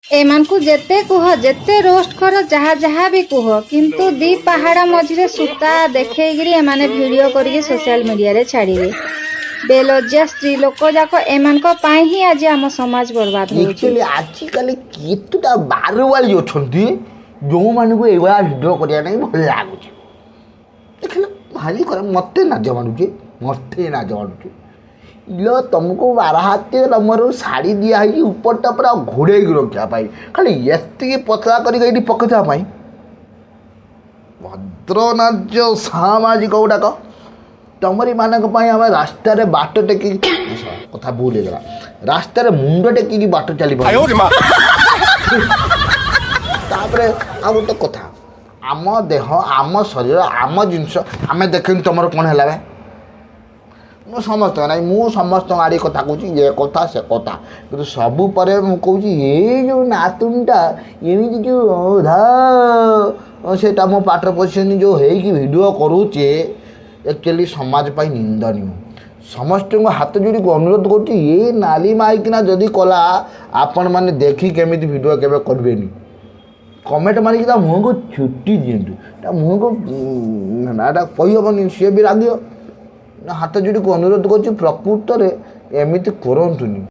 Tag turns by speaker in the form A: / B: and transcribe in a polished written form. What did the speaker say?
A: ଏମାନଙ୍କୁ ଯେତେ କୁହ, ଯେତେ ରୋଷ୍ଟ କର, ଯାହା ଯାହା ବି କୁହ, କିନ୍ତୁ ଦି ପାହାଡ଼ ମଝିରେ ସୂତା ଦେଖେଇକିରି ଏମାନେ ଭିଡ଼ିଓ କରିକି ସୋସିଆଲ ମିଡ଼ିଆରେ ଛାଡ଼ିବେ। ବେଲଜ୍ଜା ସ୍ତ୍ରୀ ଲୋକ ଯାକ, ଏମାନଙ୍କ ପାଇଁ ହିଁ ଆଜି ଆମ ସମାଜ ବର୍ବାଦ ହେଉଛି।
B: ଆକ୍ଚୁଆଲି ଆଜିକାଲି କେତେଟା ବାରୁଆଳି ଅଛନ୍ତି, ଯେଉଁମାନଙ୍କୁ ଏଇଭଳିଆ ଭିଡ଼ିଓ କରିବା ପାଇଁ ଭଲ ଲାଗୁଛି। ଦେଖିଲ, ଭାରି ଖରାପ। ମୋତେ ଲାଜ ମାଡ଼ୁଛି, ମୋତେ ଲାଜ ମାଡ଼ୁଛି ଇଲୋ। ତୁମକୁ 12 ହାତ ତମର ଶାଢ଼ୀ ଦିଆହେଇଛି ଉପରଟା ପୁରା ଘୋଡ଼େଇକି ରଖିବା ପାଇଁ, ଖାଲି ଏତିକି ପତଳା କରିକି ଏଇଠି ପକେଇଦେବା ପାଇଁ। ଭଦ୍ର ନାର୍ଯ୍ୟ ସାମାଜିକ ଗୁଡ଼ାକ, ତମରି ମାନଙ୍କ ପାଇଁ ଆମେ ରାସ୍ତାରେ ବାଟ ଟେକିକି, କଥା ଭୁଲ ହେଇଗଲା, ରାସ୍ତାରେ ମୁଣ୍ଡ ଟେକିକି ବାଟ ଚାଲିପାରୁ। ତାପରେ ଆଉ ଗୋଟେ କଥା, ଆମ ଦେହ, ଆମ ଶରୀର, ଆମ ଜିନିଷ ଆମେ ଦେଖିନି, ତମର କ'ଣ ହେଲା ବେ? ମୁଁ ସମସ୍ତଙ୍କ ନାଇଁ, ମୁଁ ସମସ୍ତଙ୍କ ଆଡ଼ି କଥା କହୁଛି, ଏ କଥା ସେ କଥା, କିନ୍ତୁ ସବୁ ପରେ ମୁଁ କହୁଛି, ଏଇ ଯେଉଁ ନାତୁଣୀଟା ଏମିତି ଯେଉଁ ଧା ସେଇଟା ମୋ ପାଟିରେ ପଶିନି, ଯେଉଁ ହେଇକି ଭିଡ଼ିଓ କରୁଛେ, ଆକ୍ଚୁଆଲି ସମାଜ ପାଇଁ ନିନ୍ଦନୀୟ। ସମସ୍ତଙ୍କୁ ହାତ ଯୋଡ଼ିକି ଅନୁରୋଧ କରୁଛି, ଏ ନାଲି ମାଇକିନା ଯଦି କଲା, ଆପଣମାନେ ଦେଖି କେମିତି ଭିଡ଼ିଓ କେବେ କରିବେନି। କମେଣ୍ଟ ମାରିକି ତା ମୁହଁକୁ ଛୁଟି ଦିଅନ୍ତୁ, ତା ମୁହଁକୁ। ନା, ଏଟା କହିହେବନି, ସିଏ ବି ରାଗିବ। ହାତ ଯୋଡ଼ିକି ଅନୁରୋଧ କରୁଛି, ପ୍ରକୃତରେ ଏମିତି କରନ୍ତୁନି।